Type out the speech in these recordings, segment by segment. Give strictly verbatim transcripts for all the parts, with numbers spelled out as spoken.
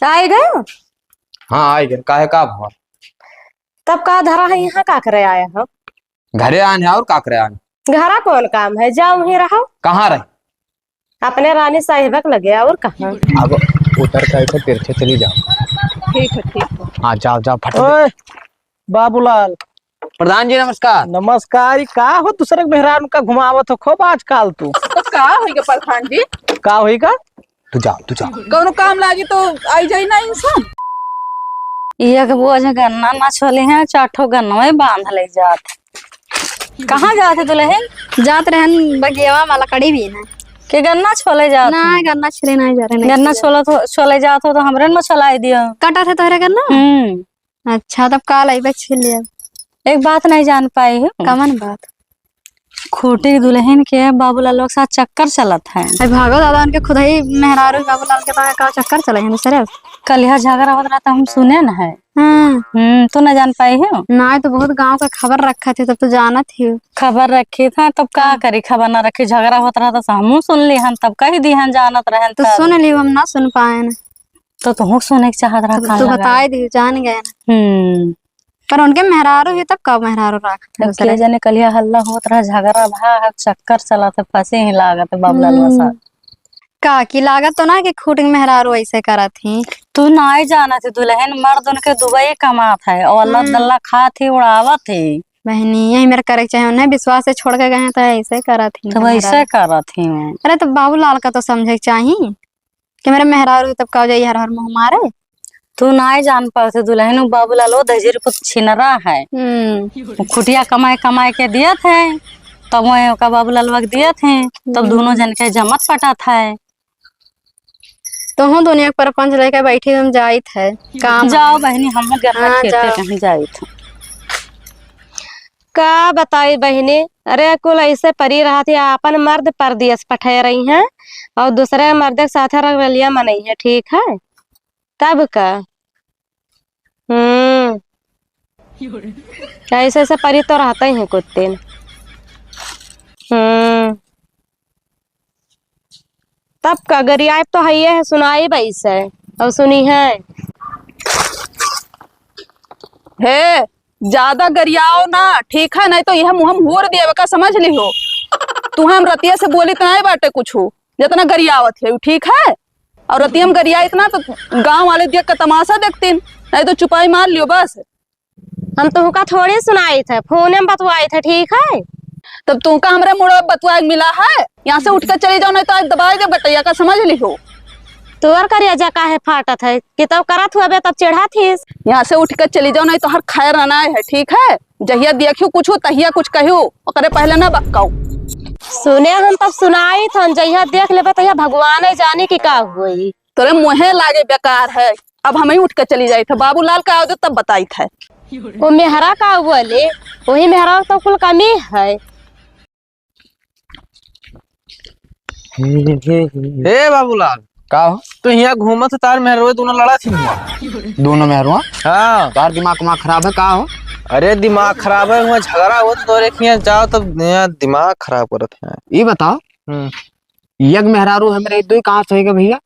आइ गयो? हाँ, आइ गए। काहे, का भवा? तब का धरा है, यहाँ का करे आया हो? घरे आन है, और का करे आन? घरा कौन काम है, जाओ वहीं रहो। कहाँ रहे? अपने रानी साहिबक लगे, और कहाँ? अब उतर के ऐसे तिरछे चली जाओ। ठीक है, ठीक है। हाँ, जाओ, जाओ, फट से। ओए, बाबूलाल। प्रधान जी, नमस्कार। नमस्कार। ई का हो, दूसरे के मेहरारू का घुमावत हो खूब आजकल तू? तो का होइगा प्रधान जी? का होइगा? तू जाओ, तू जाओ। कौनो काम लागी तो आई जाई ना इंसान। एक बोझ गन्ना ना छोली है, चार ठो गन्नवे बांध ले जात। कहाँ जात है दुल्हन? जात रहन बगियावा मा लकड़ी बीने। के गन्ना छोले जात ना, है? गन्ना छिले ना जा रहे, गन्ना छोले। छोलत हो, छोले जात हो तो हमरे न छोलाई दियो। कटत है तोहरे गन्ना? हम्म। अच्छा, तब काल अइबे छील लेब। एक बात नहीं जान पाई हूँ। कवन बात? खूटी के दुल्हन के बाबूलाल के साथ चक्कर चलत है। अरे भागो दादा, उनके खुद ही मेहरारू बाबूलाल के साथ का चक्कर चले हैं दूसरे। कलिया झगड़ा होत रहा तो हम सुने न है। हम्म। हम्म, तू न जान पाई हो? ना, तो बहुत गांव का खबर रखा थे, तब तो जानत ही हो। खबर रखी था, तब का हाँ। करी, खबर ना रखी, झगड़ा होत रहा तो हमहू सुन ली हन, तब कह दी हन, जानत रहन तो तब। सुन ली, हम ना सुन पाए न। तो तुहूँ सुने के चाहत रहा, तो कान तू लगा। बताए दी, जान गए ना। हम्म। पर उनके मेहरारू ही तब का मेहरारू राखत है अब दूसरे। के जने कलिया हल्ला होत रहा, झगड़ा भा, चक्कर चलत है, फंसे ही लागत है बाबूलालवा हम्म। साथ। का की लागत तो ना कि खूटी के मेहरारू ऐसे करत ही। तू नाई जानत ही दुल्हन, मर्द उनके दुबई कमात है और अल्लाह हम्म। दल्ला खात ही, उड़ावत ही। बहनी, यही मेरे करे के चाहे, उन्हें विश्वास से छोड़ के गए हैं तो ऐसे करत ही तो मेहरारू। वैसे करत ही। अरे तो बाबूलाल का तो समझे के चाही। कि मेरे मेहरारू तब का जाई हर हर मुँह मारे। तू नाय जान पावत है दुल्हन, उ बाबूलालो दहिजरी पुत छिनरा है। हम्म। उ खुटिया कमाए कमाए के दियत है, तब वही ओका बाबूलालवा के दियत है, तब हम्म। दोनों जन के जमत पटत है। तो हूँ दुनिया के परपंच लेके बैठी, हम जाइत है काम। जाओ बहनी, हम गन्ना हाँ, खेते जाओ। कहीं जाइत है। का बताई बहिनी, अरे कुल ऐसे परी रहत ही, आपन मर्द परदेस पठे रही हैं और दूसरे मर्द के साथे रंगरेलिया मनई है, ठीक है? तब का? हम्म, ऐसे ऐसे परी तो रहते ही हैं कुछ दिन। हम्म। तब का गरियाइब तो हइये है, सुनाइब ऐसे, अब सुनी है। हे, ज्यादा गरियाओ ना, ठीक है, नहीं तो यह मुँह में हूर दिए का, समझ लिहो। तू हम रतिया से बोली तो नहीं बाटे कुछ, जितना गरियावत है, ठीक है? और रतिया में गरिया इतना तो गाँव वाले देख के तमाशा देखतीन, नहीं तो चुपाई मार लियो बस। हम तुहका थोड़ी सुनाइत है, फोने में बतवाइत है, ठीक है? तब तुहका हमरे मुड़वा बतवाए के मिला है? यहाँ से उठ के चली जाओ, नहीं तो आज दबाई दे बटैया का, समझ लिहो। तोर करेजा काहे फाटत है कि तब करत हुआ बे तब चिढ़त हीस। यहाँ से उठ के चली जाओ, नहीं तो हर खैर ना है, ठीक है? जहिया देखियो कुछ, तहिया कुछ कहियो, ओकरे पहले ना बक्काओ। सुने हम तब सुनाइत हन, जहिया देख लेबे तहिया भगवान जाने कि का होई। तोरे मुँहे लागे बेकार है। अब हम ही उठ के चली जाइत है, बाबूलाल का आवदे तब बताइत है। ओ मेहरा का बोले, वही मेहरा तो कुल कमी है। ए बाबूलाल, का हो? तू हियाँ घूमत है, तार मेहरवे दोनों लड़ा थी हुआ। दोनों मेहरवा? हाँ। तार दिमाग उमाग खराब है का हो? अरे दिमाग खराब है, हुआ झगड़ा हुआ तो तोरे हियाँ जाओ तब यहाँ दिमाग खराब करत है। ई बताओ, हम्म। यग मेहरारू हमरे दुई कहाँ से होइगा भैया?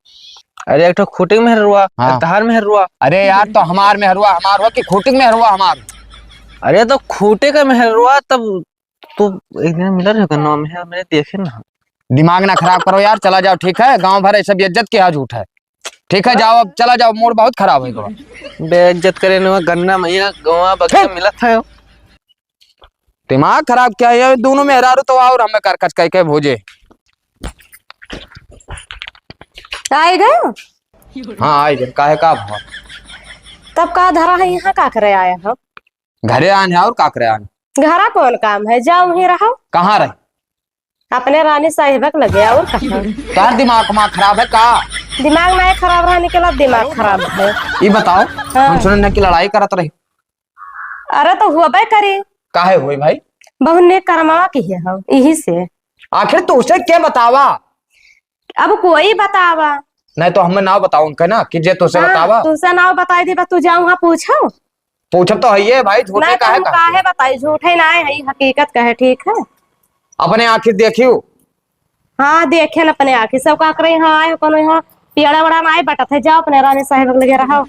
अरे, एक ठो खूटी मेहरुआ, हाँ। एक तहार मेहरुआ। अरे यार, तो हमार मेहरुआ हमार हुआ कि खूटी मेहरुआ हमार? अरे, तो खूटी का मेहरुआ, तब तू एक दिन मिला रहे का नाम है, मैंने देखे ना। दिमाग ना खराब करो यार, चला जाओ, ठीक है? गांव भर ऐसे बेइज्जत किया झूठ है। ठीक है, जाओ, अब चला जाओ, मूड बहुत खराब है। बेइज्जत करे ना, गन्ना मैया, गवा बगिया मिलत है। दिमाग खराब क्या है, ये दोनों मेहरारू तो और हमें करकच कह के भोजे। आइ गयो? हाँ, आइ गए। काहे, का भवा? तब का धरा है, यहाँ का करे आया हो? घरे आन है, और का करे आन? घरा कौन काम है, जाओ वहीं रहो। कहाँ रहे? अपने रानी साहिबक लगे, और कहाँ? तार दिमाग उमाग खराब है का? दिमाग नहीं खराब रहने के लिए दिमाग खराब है। ये बताओ, हाँ। हम सुने न कि लड़ाई करत रही। अरे तो हुआ बे करी। काहे हुई भाई? बहुत नेक करमावा की है हम, यही से। आखिर तू उसे क्या बतावा? अब कोई बतावा। नहीं तो हमें नाव बताओ उनका ना कि जे तुझसे हाँ, बतावा। तुझसे नाव बताई दी, बस तू जाओ वहाँ पूछो। पूछब तो है ये भाई, झूठे नहीं तो काहे हम कहा? काहे बताई, झूठे ना है, हकीकत का है, ठीक है? अपने आँखी देखियो। हाँ, देखे न अपने आँखी, सब का करे, हाँ, आए हो, कोनो यहाँ पेड़ा वेड़ा नाहीं बटत है, जाओ अपने रानी साहेब के लगे रहो।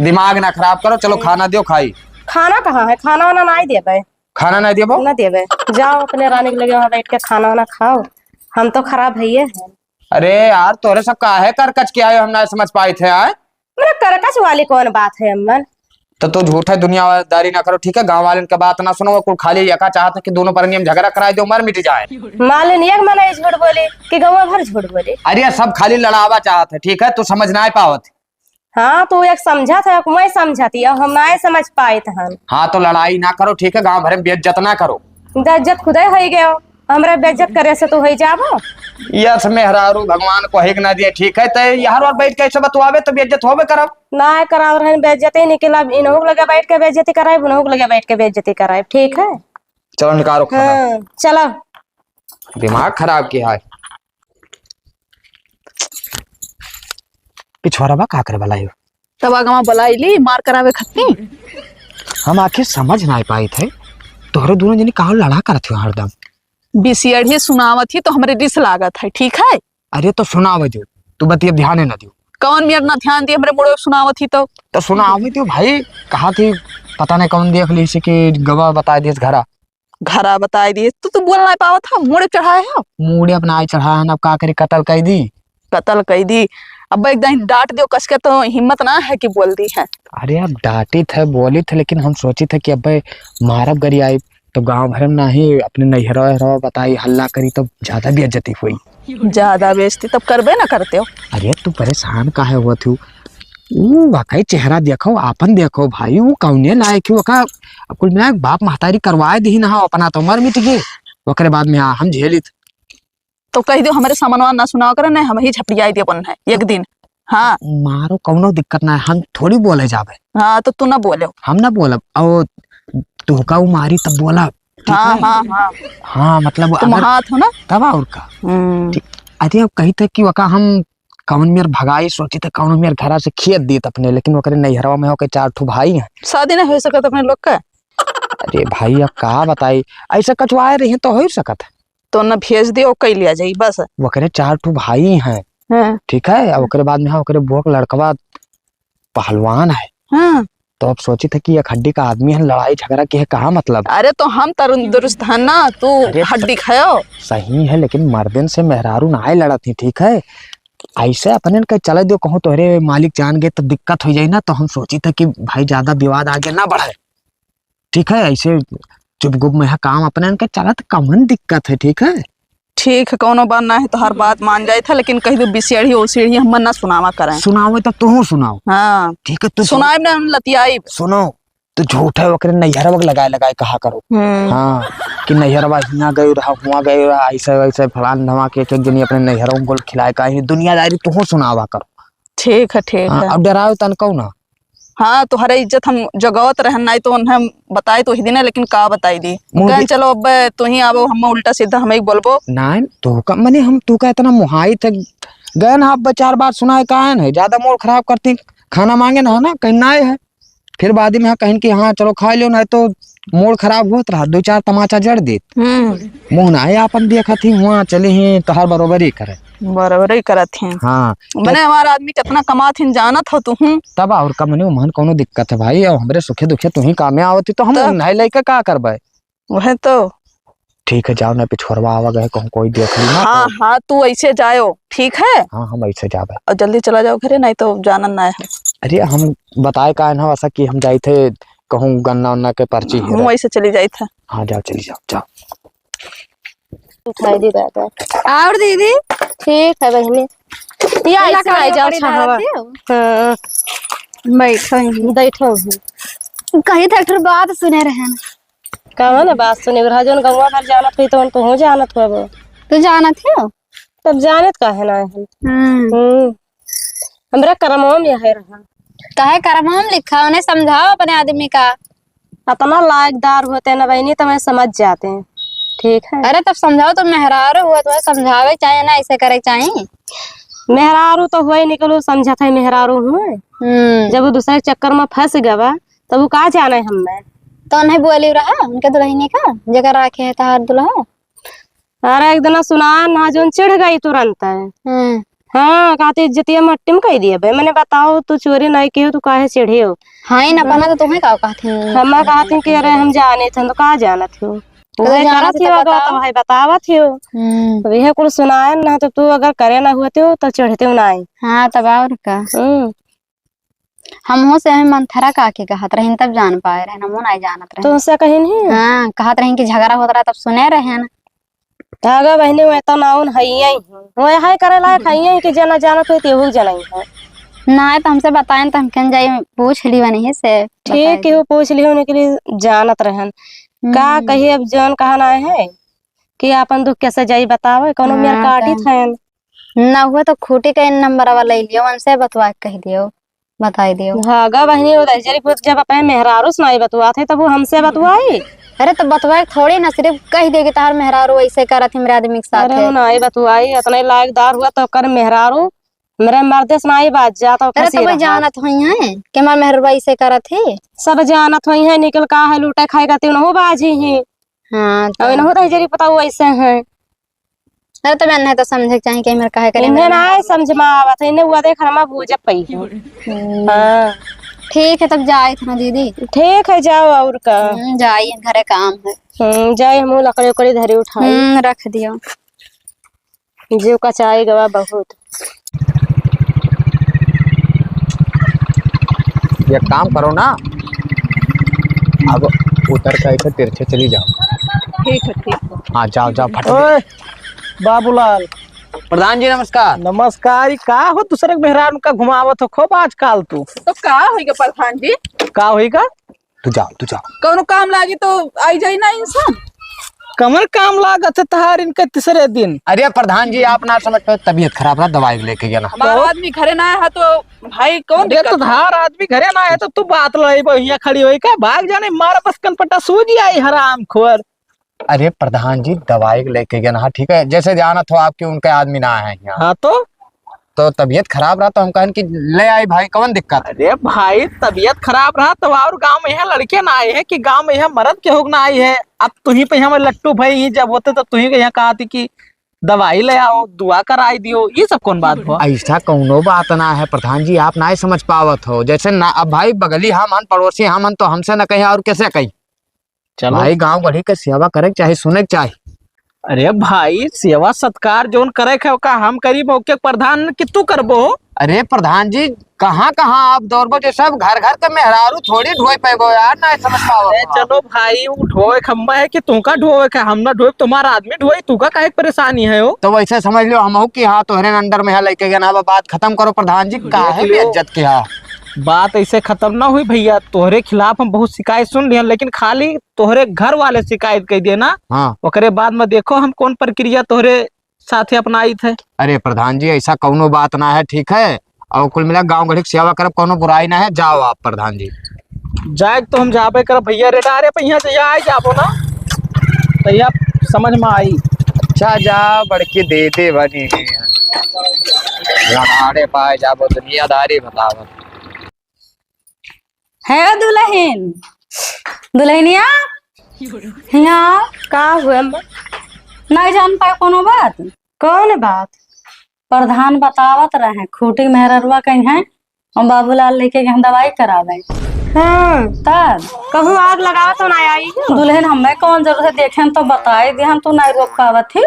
दिमाग ना खराब करो, चलो खाना दियो खाई। खाना कहाँ है, खाना वाना नाहीं देबे। खाना नाहीं देबो? ना देबे, जाओ अपने रानी के लगे वहाँ बैठ के खाना वाना खाओ, हम तो खराब हइये हैं। अरे यार, तोरे सब काहे करकच के आयो, हम ना समझ पाइत है, आय? मने करकच वाली कौन बात है अम्मन? तो तू झूठे दुनियादारी ना करो, ठीक है? गाँव वालन के बात ना सुनो, कुल खाली यका चाहत है कि दोनों परनियम झगड़ा कराई दो, मर मिट जाए। मालिन एक मनई झूठ बोली कि गौवा भर झूठ बोली? अरे सब खाली लड़ावा चाहत है, ठीक है? तू समझ नाहीं पावत। हाँ, तू एक समझत है, एक मैं समझत ही, अब हम नाहीं समझ पाइत हन। हाँ, तो लड़ाई ना करो, ठीक है? गाँव भर में बेइज्जत ना करो। बेइज्जत खुदे होई गयो, हमरा बेइज्जत करे से तू होई जाबो? यस मेहरारू, भगवान को हिक ना दिए, ठीक है? ते यहाँ और बैठ के ऐसे बतवावे तो बेइज्जत होबे करब। ना कराव रहन बेइज्जती, निकला इनहू के लगे बैठ के बेइज्जती कराइब, उनहू के लगे बैठ के बेइज्जती कराइब, ठीक है? चलो निकालो खाना। हाँ, चलो। दिमाग खराब किया है। पिछवारा बा का करे वाला है? तब आगवा बुलाई ली मार करावे खत्ती। हम आखिर समझ ना पाइत है, तोहरे दोनों जनी काहे लड़ा करत हो हरदम? बिसियढ़ी सुनावत ही तो हमरे रिस लागत है, ठीक है? अरे तो सुनावे दो, तू बतिया ध्यान न दियो। कौन मेर ना ध्यान दिए, हमरे मुड़े सुनावत ही तो। तो सुनावे दो भाई, कहा थी पता नहीं कौन देख ली से कि गवा बताए दिस घरा। घरा बताए दिस, तू, तू बोल ना पावत है, मुड़े चढ़ाए है। मुड़े अपना आई चढ़ाए है, अब का करी, कतल कई दी। कतल कई दी। अब एक दाईं डांट दियो कसके तो हिम्मत ना है कि बोल दी है। अरे अब डांटित है, बोलित है, लेकिन हम सोचित है कि अब्बे मारब गरियाई तो गांव भर में नाही अपने नैहरवा वैहरवा बताई, हल्ला करी तो ज्यादा बेइज्जती होई। ज्यादा बेइज्जती तब करबे ना करते हो। अरे तू परेशान काहे होत हो? ऊ वाकई चेहरा देखो, आपन देखो भाई, ऊ कौने लायक है? ओका अब कुल मिला के बाप महतारी करवाए दी ना, अपना तो उम्र मिट गई, ओकरे बाद में हाँ हम झेलित। तो कह दियो हमरे सामनवा ना सुनावा करे, नहीं हम ही झपड़ियाई दियो अपन है एक दिन। हाँ। मारो, कौनो दिक्कत ना है, हम थोड़ी बोले जाबे। हाँ, तो तू ना बोले। हम ना बोलब, और तोहका ऊ मारी तब बोलब, ठीक हाँ, है? हाँ, हाँ। हाँ, मतलब तुम अगर हाथ हो ना? तब और का? हम्म। ठीक। अरे, अब कही थे कि वका हम कौन मेर भगाई, सोची थे कौन मेर घरा से खेत दीत अपने, लेकिन ओकरे नैहरवा में होके चार ठो भाई हैं। शादी ना हो सकत अपने लोग का? अरे भाई, अब का बताई, ऐसे कचवाए रही तो हो ही सकत है। तो न भेज दियो, कई लिया जाई बस। ओकरे चार ठो भाई हैं, हाँ। ठीक है, अब ओकरे बाद में, हाँ, ओकरे बुआ के लड़कवा पहलवान है। हाँ। तो अब सोची थे कि एक हड्डी का आदमी है, लड़ाई झगड़ा के है, कहाँ मतलब? अरे तो हम तरुण दुरुस्त है ना, तू अरे हड्डी खायो। सही है, लेकिन मर्दन से मेहरारू ना आए लड़त ही, ठीक है? ऐसे अपने के चले दियो, कहूँ तोहरे मालिक जान गए तो दिक्कत हो जाई ना, तो हम सोची थे कि भाई ज्यादा विवाद आगे ना बढ़े। ठीक है, ऐसे चुप गुप में है काम अपने के चलत, कमन दिक्कत है, ठीक है? ठीक है, कौनो बात ना है, तोहार बात मान जाए था, लेकिन कह दो बिसेढ़ी ओसेढ़ी हम ना सुनावा करें। सुनावे तो तू सुनाओ। हाँ। ठीक है, तू सुनाए ना, हम लतियाई। सुनो, तू झूठ है, ओकरे नैहरवा के लगाए लगाए कहा करो। हम्म। हाँ, कि नैहरवा हियाँ गए रहा, हुआँ गए रहा, ऐसे वैसे फलान धमा के एक एक जनी अपने नैहरवा में गोल खिलाए का, दुनियादारी तू सुनावा करो। ठीक है, ठीक हाँ, है। अब डराओ तन कहो ना। हाँ, तोहरे इज्जत हम जगावत रहन, नाई तो उन्हें बताई तो ही दिन है, लेकिन का बताई दी। मुँह कहन, दे- चलो अब तू ही आवो, हम उल्टा सीधा हम ही बोलबो। नाई, तू का, मने हम तू का इतना मुहाई थे, गए ना अब चार बात सुनाए का है ना, ज्यादा मूड खराब करती, खाना मांगे ना, ना, कहीं नाई है। फिर बाद में हाँ कहीं कि हाँ चलो खा लो, नाई तो मूड खराब होत रहा, दो चार तमाचा जड़ देत। हम्म। मुँह ना आए आपन देखत ही, हुआ चले ही तोहार बरोबरी करे। बरोबरी करत ही। हाँ, तो मने हमार आदमी कितना कमात ही जानत हो तू। तब और का मने उमहन कौनो दिक्कत है भाई, और हमरे सुखे दुखे तू ही कामे आवत ही, तो हम तब नहीं लेके का करबे? वह तो। ठीक है, जाओ ना, पिछोरवा आवा गए, कहूँ कोई देख ली ना हाँ, तो। हाँ, तू ऐसे जायो, ठीक है? हाँ, हम ऐसे जाबे। और जल्दी चला जाओ घरे, नहीं तो जानन ना है। अरे, हम बताए का है ना, वैसा कि हम जाई थे, कहूँ गन्ना उन्ना के पर्ची हम हेरे। वैसे चली जाई थे। हाँ, जाओ, चली जाओ, जाओ। उठाई दी दादा। और दीदी? ठीक है बहिनी। या, इला ऐसे काली आई जाओ, लकड़ी छाहवा। डालत दियो। हाँ। बैठो ही। बैठो ही। कही था एक ठो बात सुने रहन। कवन बात सुने रहा, जौन गौवा भर जानत होई, तौन तोहू जानत होबो। तो जानत हो? तब जानत काहे ना है? हम्म। हम्म। हमरा करमवा में यह रहा। काहे करमवा में लिखा? उन्हें समझाओ अपने आदमी का। अतना लायकदार होते ना बहिनी, तो मैं समझ जाते हैं। ठीक है। अरे, तब समझाओ, तो मेहरारू हुआ, तो समझावे चाहे ना, ऐसे करे चाहे। मेहरारू तो हुए निकलो, समझत है मेहरारू हुए। हम्म। जब वो दूसरे के चक्कर में फंस गवा, तब वो का जाने हमें। तो उन्हें बोली रहा, उनके दुल्हनी का, जेकर राखे है तहार दुल्हा। अरे, एक दिन सुना ना, जोन चिढ़ गई तुरंत है। हम्म। हाँ, कहती इज्जतिया मट्टी में कइ दिया बे। मने बताओ, तू चोरी नाहीं कियो, तू काहे चिढ़ियो? हाँ, ही ना, हाँ। पना तो तुम्हें का कहती हूँ। हम कहती हूँ कि अरे हम जाने थे, तो का जानत हो? तो वह जाना करत से हो, तो अगर बताओ। तो भाई बतावत हो। हम्म। तो यह कुल सुनाए ना, तो तू अगर करे ना हुआ तो, तो चढ़ते नाहीं। हाँ, तब और का। हम्म। हमहू से हमें मंथरा काकी कहत रहिन, तब जान पाए रहन, हमहू नाहीं जानत रहन। तुमसे कहिन ही? हाँ, कहत रहिन कि झगड़ा होत रहा, तब सुने रहन। धागा बहिनी, वह तो नाउन हइये ही। वह है करे लायक हइये ही कि जना जानत हो, तेहू जनई है। नाहीं, तो हमसे बताएन, तो हम कहन जाई, पूछ ली वनी से, ठीक बताए है, दे। वो पूछ ली, उनके लिए जानत रहन। का हम्म। कही, अब जौन कहना है कि आपन दुख कैसे जाई बतावे, कौनो मेर हाँ, काटी तो। थैन। ना हुए तो खूटी के नंबरवा ले लियो, उनसे बतवा के कह दियो, बताई दियो। हाँ गा बहिनी, वो दहिजरी पूत जब अपने मेहरारू से नाई बतुआत है, तब वो हमसे बतुआई? अरे, तो बतवाए थोड़ी ना, सिर्फ कह दियो कि तहार मेहरारू ऐसे करत है मेरे आदमी के साथ अरे, है। वो नाई बतुआई, इतना ही लायकदार हुआ तो कर मेहरारू मेरे मर्दे से नाई बाज जा, तो अरे, फंसी तो भाई रहा। जानत होई हैं कि हमार मेहरारू ऐसे करत है। सब जानत होई हैं, निकल का है, लूटे खाए का तीन हो बाजी ही। हाँ, तो अब इनहु दहिजरी पता वो ऐसे हैं। अरे, तब इन्हें तो समझे के चाही कि हमारे काहे करे इन्हें ना। ना समझ में आवत है, इन्हें हुआ देख रमा भूजा पई है। हम्म। हाँ। ठीक है, तब जाए थे ना दीदी। ठीक है, जाओ और का। हम्म, जाइए, घरे काम है। हम्म, जाए हम लकड़ी उकड़ी धरी उठाई। हम्म, रख दियो। जीव कचाई गवा बहुत। एक काम करो ना, अब उतर के ऐसे तिरछे चली जाओ। ठीक है, ठीक है। हाँ, जाओ, जाओ, फट। ओए, बाबूलाल। प्रधान जी, नमस्कार। नमस्कार। ई का हो, दूसरे के मेहरारू का घुमावत हो खूब आजकल तू? तो का होइगा प्रधान जी? का होइगा? तू जाओ, तू जाओ। कौनो काम लागी तो आई जाई ना इंसान। कमर काम लागत है तहार इनके तीसरे दिन। अरे प्रधान जी, आप ना समझ पाए, तबीयत खराब रहा, दवाई लेके गया ना। हमारा तो? आदमी घरे ना है तो भाई कौन अरे दिक्कत तो है? धार आदमी घरे ना है तो तू बात लाई, हियाँ खड़ी होई का? भाग जाने, मारा बस कनपट्टा सूझ आई हराम खोर। अरे प्रधान जी, दवाई लेके गया ना, ठीक है, जैसे जानत हो आपके उनके आदमी ना है यहाँ। हाँ तो? तो तबीयत खराब रहा तो हम कहन कि ले आई भाई, कौन दिक्कत? अरे भाई, तबीयत खराब रहा तो और गांव में यहाँ लड़के ना आए हैं कि गांव में यहाँ मर्द के होक ना आई है। अब तुही पे यहाँ लट्टू भाई ही जब होते तो तुही के यहाँ कहा थी कि दवाई ले आओ, दुआ कराई दियो, ये सब कौन बात हुआ? ऐसा कौनो बात ना है प्रधान जी, आप ना समझ पावत हो। जैसे ना अब भाई बगली हम हन, पड़ोसी हम हन, तो हमसे ना कहे और कैसे कही? चलो। भाई, गाँव गढ़ी के सेवा करे के चाही, सुने के चाही। अरे भाई, सेवा सत्कार जौन करे के, ओका हम करी, ओके प्रधान कि तू करबो? अरे प्रधान जी, कहाँ कहाँ आप दौड़बो, जे सब घर घर के मेहरारू थोड़ी ढोए पैबो यार, ना समझ पाओ। अरे चलो भाई, वो ढोए खम्बा है कि तुमका ढोए के, हम ना ढोए, तुम्हारा आदमी ढोए, तुमका काहे के परेशानी है हो? तो वैसे समझ लो हमहू कि हाँ, तोहरे अंडर में है, लइके गना बा, बात खत्म करो प्रधान जी, देख काहे लो। बेइज्जत के हा? बात ऐसे खत्म ना हुई भैया, तोहरे खिलाफ हम बहुत शिकायत सुन लिहन, लेकिन खाली तोहरे घर वाले शिकायत कइ दिए ना, हाँ। ओकरे बाद में देखो हम कौन प्रक्रिया तोहरे साथे अपनाइत है। अरे प्रधान जी, ऐसा कौनो बात ना है, ठीक है? और कुल मिला गाँव गढ़ी के सेवा करब, कौनो बुराई ना है, जाओ आप प्रधान जी। जाए तो हम जाबे करब भैया, रेडारे पे यहाँ से यहाँ आए जाबो ना, तो यह समझ में आई। अच्छा, जा बड़की दे दे बनी, रेडारे पाए जाबो दुनियादारी बतावत। है दुल्हन, दुल्हनिया, हियाँ का हुए? नहीं जान पाए कोनो बात? कौन बात? प्रधान बतावत रहे, खूटी मेहररुआ कहीं है, हम बाबूलाल लेके गए दवाई करावे। हाँ। तब? कहूँ आग लगावा तो ना आई हो? दुल्हन, हमें कौन जरूरत है, देखे तो बताई दिहन, तू नहीं रोक पावत ही।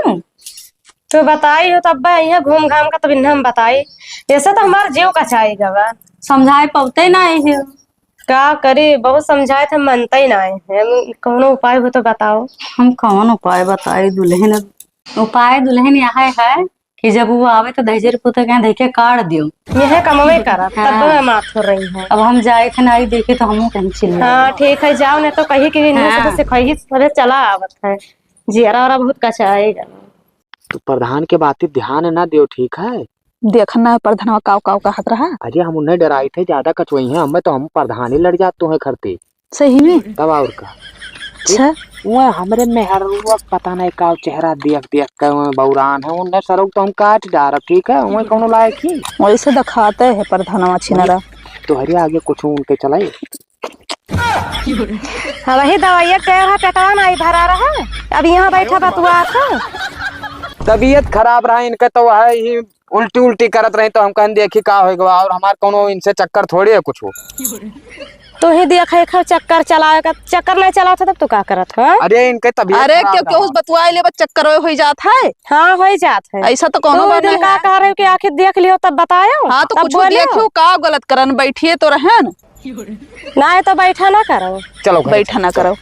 तो बताई हो तब अइहें घूम घाम के, तब इन्हें हम बताई। ऐसे तो हमार जीव कचाई गवा। समझाए पवते ना आई हो। का करी, बहुत समझाए थे, मनते ही ना आए हैं। कौनो उपाय हो तो बताओ। हम कौन उपाय बताई दुल्हन? उपाय दुल्हन यह है कि जब वो आवे तो दहिजर पुते के यहाँ धइके काट दियो। यह कमवे करब, तब हाँ। मैं माथ हो रही है। अब हम जाए थे ना, आई देखे तो हमहू कहीं चिल्ला। हाँ, ठीक है, जाओ, नहीं तो कही कि इन्हें हाँ। से सिखाई, अरे चला आवत है। जियरा और बहुत कचाएगा। तो प्रधान के बात ध्यान ना दियो, ठीक है? देखना है प्रधानवा काव काव कहत रहा। अरे हम उन्हें डराई थे, ज्यादा कचवई हैं, हमें तो हम प्रधान ही लड़ जाते हैं खरते। सही में? तब और का? अच्छा। वो हमरे मेहरुआ पता नहीं का चेहरा देख देख के वो बौरान है, उन्हें सरोग तो हम काट डारब, ठीक है? वो कौनो लायक ही? वैसे दिखाते हैं प्रधानवा छिनरा। तोहरे आगे कुछ उनके चलाई। अब वही दवाइया के रहा, पेटवा नहीं भरा रहा, अब यहाँ बैठा बतुआ था। तबीयत खराब रहा इनका, तो वह ही उल्टी उल्टी करत रही तो हम कहन देखी का होइ गवा, और हमार कौनो इनसे चक्कर थोड़ी है कुछ। तू ही देखे खा चक्कर चलावे का, चक्कर नहीं चलावत है तब तू का करत है? अरे इनके तबीयत अरे खराब क्यों, क्यों रहा। बतुआई ले बस चक्कर होई जात है। हाँ होई जात है। ऐसा तो कौनो तू बात दिन नहीं का है। कह रहे हो कि आखिर देख लियो तब बतायो, हाँ तो तब कुछ बोलियो। देखियो का गलत करन बैठिए तो रहन। नहीं तो बैठा ना करो। चलो घरे बैठा चलो, ना चलो। करो।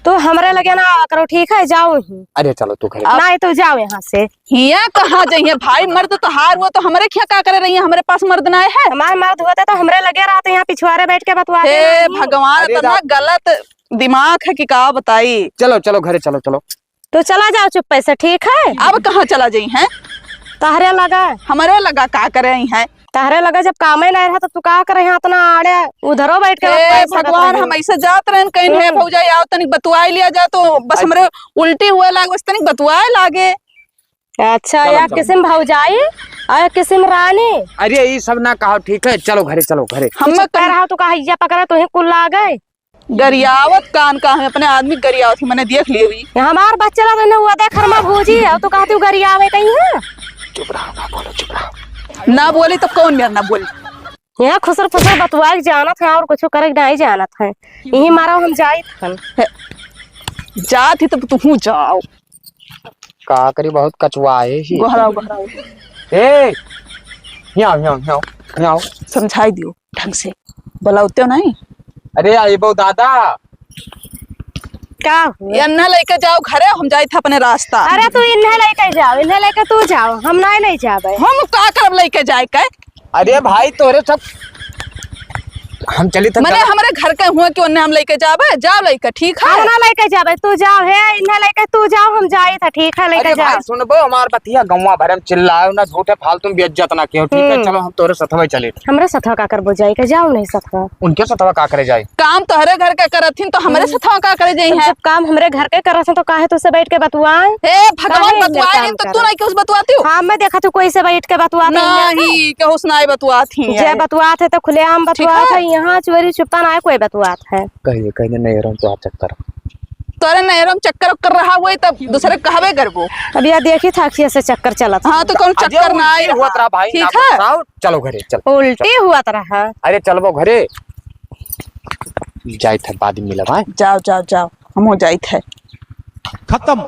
तू हमरे लगे ना आवा करो, ठीक है? जाओ ही। अरे चलो तू घरे। अब नहीं तो जाओ यहाँ से। हिया कहाँ जइहे भाई, मर्द तो हार हुआ तो हमरे खिया का करे रही है, हमरे पास मर्द ना है। हमारे मर्द होते तो हमरे लगे रहते, यहाँ पिछुआरे बैठ के बतुआ हे देना। भगवान, अरे इतना दा- गलत दिमाग है कि का बताई। चलो चलो घरे चलो चलो। तू चला जाओ चुप्पे से, ठीक है? अब कहाँ चला जइहे? तहरे लगा। हमरे लगा का करे हैं? तहरे लगा जब कामे नहीं रहा तो तू का करे हैं इतना आड़े उधरो बैठ के हे बतुआ सकत भगवान, रहे। हम ऐसे जात रहन कहीं है हम्म। भौजाई आओ तनिक बतुआई लिया जा तो बस हमरे उल्टी हुए लाग बस तनिक बतुआए लागे। अच्छा, चलो, या चलो। किसिम भौजाई और या किसिम रानी। अरे ये सब ना कहो, ठीक है? चलो घरे चलो घरे। हम कुछ कर रहा तू कहा इज्जा पकड़ा तो ही कुल लागे। गरियावत कान का है, अपने आदमी गरियावत ही, मैंने देख लियो ही। ये हमार बच्चा ला तो ना हुआ देख हरमा भौजी है, तो कहती हूँ गरियावे कहीं है। चुप रहो, ना बोलो, चुप रहो। ना बोली तो कौन मेरा ना बोली? यहाँ खुसर फुसर बतुआए के जानत है और कुछ करे के नहीं जानत है। यही मारा हम जाइत हन। हे, जात ही तब तुहू जाओ। का करी, बहुत कचुआए ही। गोहराओ, गोहराओ। ए, हियाओ, हियाओ, हियाओ, हियाओ। समझाई दियो ढंग से, बोलावते हो नहीं। अरे आइबो दादा। का हुआ? इन्हें लेके जाओ घरे, हम जाइत है अपने रास्ता। अरे तू इन्हें लेके जाओ, इन्हें लेके तू जाओ, हम नहीं ले जाबे। हम का करब लेके जाए के? अरे भाई तोरे सब हम चली था मने चल। हमरे घर के हुआ कि उन्हें हम लेके जाबे, जाओ लेके, ठीक है? हम ना लेके जाबे, तू जाओ, हे, इन्हें लेके तू जाओ, हम जाइत है, ठीक है, लेके अरे जाओ। भाई सुनबो, हमार बतिया गौवा भरे में चिल्लाओ ना, झूठे फालतू में बेइज्जत ना कियो, ठीक है? हम्म। चलो हम तोरे सथवा चली। हमरे सथवा का करबो जाई के, जाओ नहीं सथवा। उनके सथवा का करे जाए? काम तोहरे घर के करत हिन, तो हमरे हम्म। सथवा का करे जाई तो है? जब काम हमरे घर के करत हैं, तो काहे तुझसे बैठ के बतुआए? हे भगवान, काहे इनका बतुआए काम नहीं तो तू करत? नहीं केहू से बतुआती हो? हाँ, मैं देखा तू कोई से बैठ के बतुआत है, नहीं, केहू से नहीं बतुआत ही जे है। बतुआत है तो खुलेआम ठीक बतुआत है। है, यहाँ चोरी छुपा ना है, कोई बतुआत है। कहिए, कहिए, नहीं रहम तो आप चक्कर। तोरे नैहरों में चक्कर उक्कर रहा हुआ तब दूसरे कहबे करबो। अब यह देखी था अखिया से चक्कर चलत हाँ, है। तो कौन अरे चक्कर ना उल्टी आए हुआ रहा। तेरा भाई, ठीक ना है? बताओ, चलो घरे, चल। उल्टी चल। हुआ तो रहा। अरे चलबो घरे। जाइत है, बाद में मिलब, हाँ? जाओ, जाओ, जाओ, हम हो जाइत है। खत्म।